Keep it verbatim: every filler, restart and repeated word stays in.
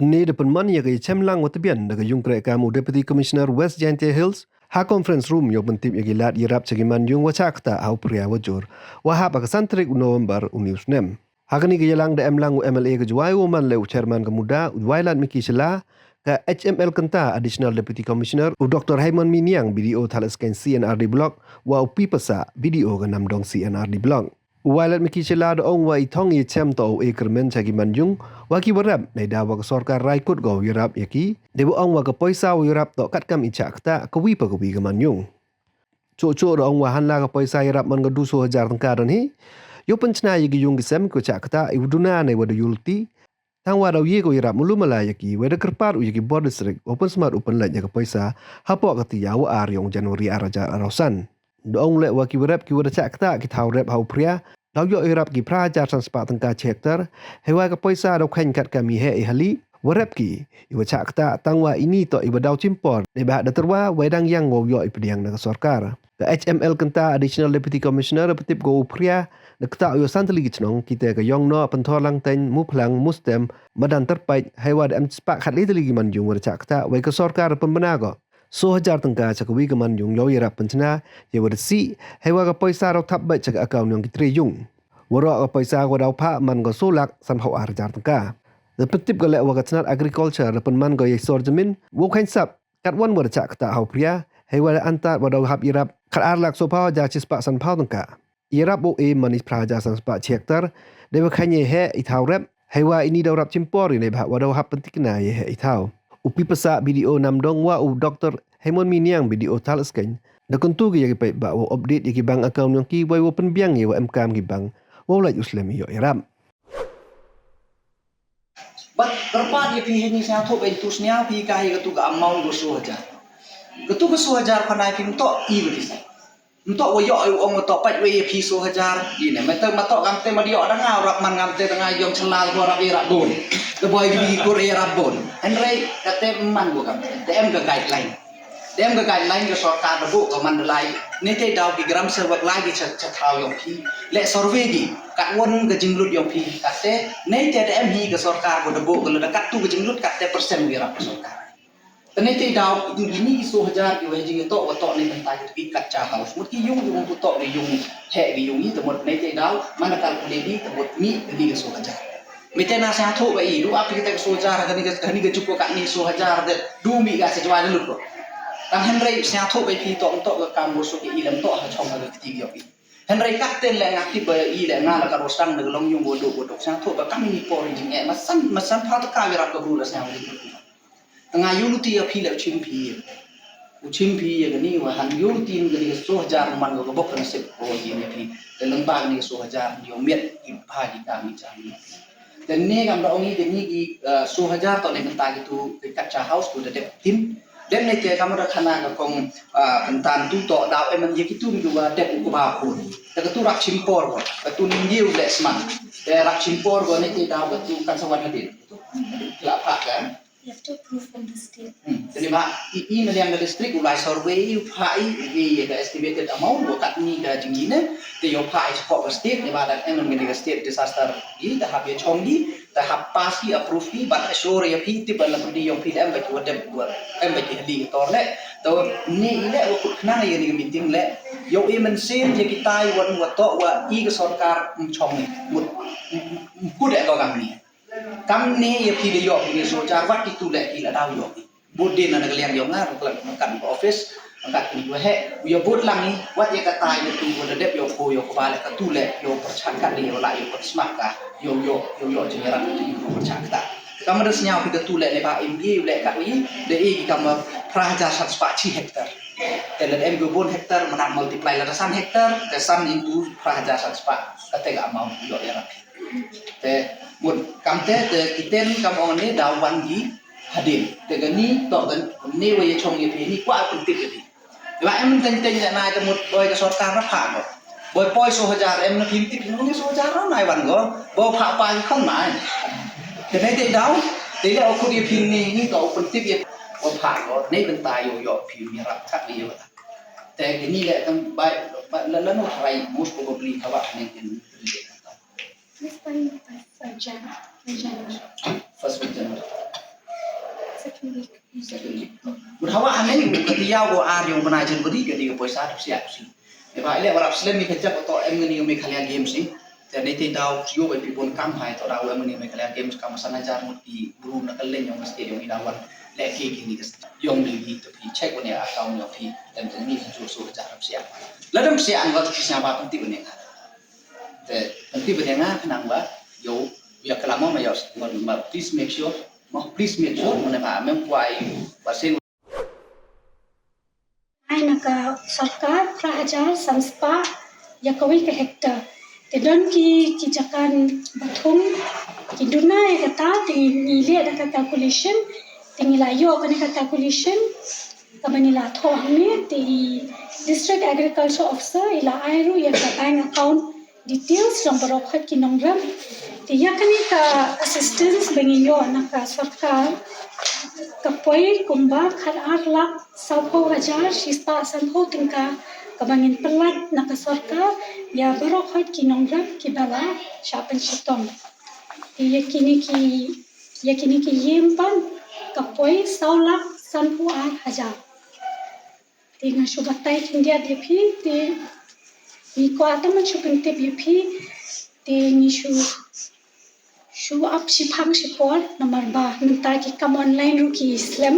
Ni da pynman ya ka yachemlang wa tbian da ka yung kreh kam u Deputy Commissioner West Jaintia Hills ha conference room yow pyntip ya ki lad yarap cha ki manyung wa chah ktah ha u phria wa jur, wa hap ha ka san tarik u November u ni u snem. Ha kani ka yalang da em lang u M L A ka Jowai wa man le u chairman ka MUDA, u Wailadmiki Shylla, ka H M L Kynta, Additional Deputy Commissioner, u Doctor Heimon Miniang, B D O Thadlaskeiñ C and R D Block, wa u Pi Passah, B D O ka Namdong C and R D Block. U Wailadmiki Shylla da ong wa i thong i chem toh u e kyrmen cha ki manyung wa ki warap, neida wa ka sorkar rai kut ko yarap ya ki. Dei wa ong wa ka poisa u yarap toh katkam i chah ktah ka wi pa ka wi ka manyung. Chok chok da ong wa hanla ka poisa yarap man ka du so hajar tyngka don hi. Yow pynchna ya ki yung ki sem ki chah ktah i u duna nei wa da yulti. Tang wa daw ye ko yarap mulu mala ya ki, wei da kyrpad u ya ki bor district wa pynsmat u pynlait ya ka poisa hapoh ka tiaw wa ar yong January ar hajar arphaw san. Da ong le wa ki warap ki wa da chah ktah ki thaw rep ha u phria, daw yoh yarap ki phra hajar san spah tyngka chi hektar, heiwa ka poisa daw kheiñ katkam i heh i hali warap ki i wa chah ktah, tang wa ini toh i wa daw chimpor, dei ba da tyrwa wei dang yang wow yoh i pdiang na ka sorkar. Ka H M L Kynta, Additional Deputy Commissioner, pyntip ko u phria da ktah u ya san tylli ki chnong, kita ka Yongnoh, Pynthorlang Teiñ, Muphlang, Mustem, Madan Tyrpait, heiwa da em spah khatle tylli ki manyung wa da chah ktah, wei ka sorkar pynbna ko so hajar tyngka cha ka wi ka manyung yow yarap pynchna ya wa da sih, heiwa ka poisa daw thap beit cha ka account yong ki tre yung. Waroh ka poisa ko daw phah man ko so lak sanphaw ar hajar tyngka. Da pyntip ko le wa ka chnat agriculture da pynman ko ya i sor jamin wow kheiñ sap katwon wa da chah ktah ha u phria, heiwa da antad wa daw hap yarap khat ar lak sophaw hajar chispah sanphaw tyngka. Yarap wow e man i phra hajar san spah chi hektar, dei wa kheiñ ya i heh i thaw rep, heiwa ini daw rap chimpor i neibhah wa daw hap pyntikna ya i heh i thaw. U Pi Passah, B D O Namdong, wa u Doctor Heimon Miniang, B D O Thadlaskeiñ, da kyntu ki ya ki paidbah wow update ya ki bank account yong ki, wei wow pynbiang ya wa em kam ki bank wow lait u slem i yoh yarap. Bad kyrpad ya phi heini sñiawthooh bha, tu sñiaw phi ka hi katu ka amount ko so hajar. Katu ka so hajar pha nai phi mynto i wa phi sa. Mynto wa yoh i ong mynto pait wei ya phi so hajar. Ini mynto mynto kamte ma di yoh da nga rap man kamte da nga yong chalal ko rap i rap bun. Ka boi ki kur i rap bun. Hynrei kate man ko kamte. Te em ka guideline. Te em ka guideline ka sorkar da buh ka man da lai. Neite daw ki gram serwak lai ki cha, cha thaw yong phi. Le survey ki. Katwon ka jinglut yong phi. Kate neite da em hi ka sorkar ko da buh ka le da katu ka jinglut kate percent ki rap ka sorkar. Te neite daw ini ki so hajar ki wei jing toh wa toh ni bynta ki kat cha house. Mut ki yung yung ko toh ni yung he ki yung i te mut neite daw man da calculate ni te mut ni ni ka so hajar. Mite na sñiawthooh bha i, du ap kita ka so hajar, kani ka, kani ka juk ko katni so hajar de, du mih ka sa Jowai da lut ko. Tang hynrei sñiawthooh bha i phi toh, toh ka kam ko so ki i lem toh ha chong ha ka kti yong i. Hynrei katten le nga tip bha i le nga la ka rosang da ka long yung ko duk ko duk. Sñiawthooh bha kam ini por i jing e, ma san, ma san pha ta ka wi rap ka bru la sñiaw. Nga yoh luti ya phi le u chim phi. U chim phi ya kani wa han yoh luti kani ka so hajar man ko ka bok ka nasib ko ya phi. Te leng ba kani ka so hajar yoh miat ki pha ki kam ki jam. Te ne kam da ong i kani ki, eh, so hajar toh ne bynta ki tu ki kat cha house ko da dep tin. Dep ne te kam da khana ka kong, eh, bynta tu toh daw em ya ki tu ki wa dep ko ba ko. Te ka tu rap chim por ko. Ka tu ning ye u le sman. Te rap chim por ko ne te daw ka tu kan sa wan hadin. La pha ka. You have to approve from the state. Hmm. Te ni ba, i, i na liang ka district, u lai survey, u pha i, i, i, ka estimated amount, wa katni ka jingine, te yow pha i chapok ka state, ni ba da em ka state disaster, i, da hap ya chong i, da hap pass i, approve i, bad assure ya phi, tip ba la phi yong phi, em ba ki wa dep, wa, em ba ki hali ka tor le. To, ni i le, wa kut khnang ya ni ka meeting le, yow i mynsiem, ya ki tai, wan, wa toh, wa i ka sorkar, mm, chong i, mut, mm, mm, mm, kut e ko kam ni. Kam ni ya phi da yoh phi ni so hajar wat ki tu le phi la daw yoh phi. Bud din na ka liang yong nga, ka kan ka office, ka kan ni wa he, yoh bud lang ni, wat ya ka tai ni tu wa da dep yoh pho yoh ko ba le ka tu le yoh pyrchah kat ni yoh la yoh pynsmah ka, yoh, yoh, yoh, yoh jingyarat tu yoh pyrchah ka ta. Kam da sñiaw phi ka tu le le ba im ye le ka wi, le i kam phra hajar san spah chi hektar. Te le em yoh bun hektar, mana multiply la da san hektar, te san into phra hajar san spah, ka te ka amount yoh ya rap. Te, mut, kam te, te, kiten kam ong ni daw wan ki hadin. Te kani, toh kan, ni wa ya chong ya phi, ni kwah pyntip ya phi. Wa em teng teng ya nai te mut, boi ka sorkar na pha ko. Boi poi so hajar, em na phi tip, ni so hajar na nai wan ko. Boi pha pa ki khon nai. Te nai te daw, te ya o khut ya phi ni, ni toh pyntip ya. Boi pha ko, ni bynta yoh yoh phi, ni rap kat ni yoh. Te kani le kan bai, bai, la, la no rai, most probably, hawa ni kan. This time, first Jan-, January. First week January. Mut hawa haneng ka tiaw ko ar yong bnai January ka di ka poisa dap siap si. Eba ile warap slem ni ka jap to em ngani ka Meghalaya Games ni. Te ni te daw sio bai pi bon kam hai to daw em ngani ka Meghalaya Games kam san hajar mut ki bru na ka leng yong ka state yong i dawan. Le ki ki ni ka state. Yong ni ni to pi check wan ya account yong pi. Em te ni ju so hajar dap siap. Ladam siap ngot ki siapa penting wan ya. Te penting wan ya nga kenang ba. Yo, ya kelama ma yo. Please make sure. Mo, please make sure. Mane ba mem kwai. Ba sin Ai na ka sorkar phra hajar san spah ya kawei ka hectare. Te don ki, ki jaka ba thung, ki duna ya kata, te ngi le da ka calculation, te ngi la yoh kani ka calculation, kaba ngi la thoh hangne, te i District Agriculture Officer i la ai ru ya ka bank account details yong baroh khot ki nongrep. Te ya kani ka assistance ba ngi yoh na ka sorkar, ka poi kumba khat ar lak saphaw hajar shispah sanphaw tyngka, kaba ngin pynlait na ka sorkar ya baroh khot ki nongrep kiba la shah pynshitom. Te ya kini ki, ya kini ki yem pan ka poi saw lak sanphaw ar hajar. Te nga shu batai khyndiat ya phi, te ngi kwah tang man shu pyntip ya phi, te ngi shu, shu ap shiphang shipor, namar ba mynta ki kam online ru ki slem.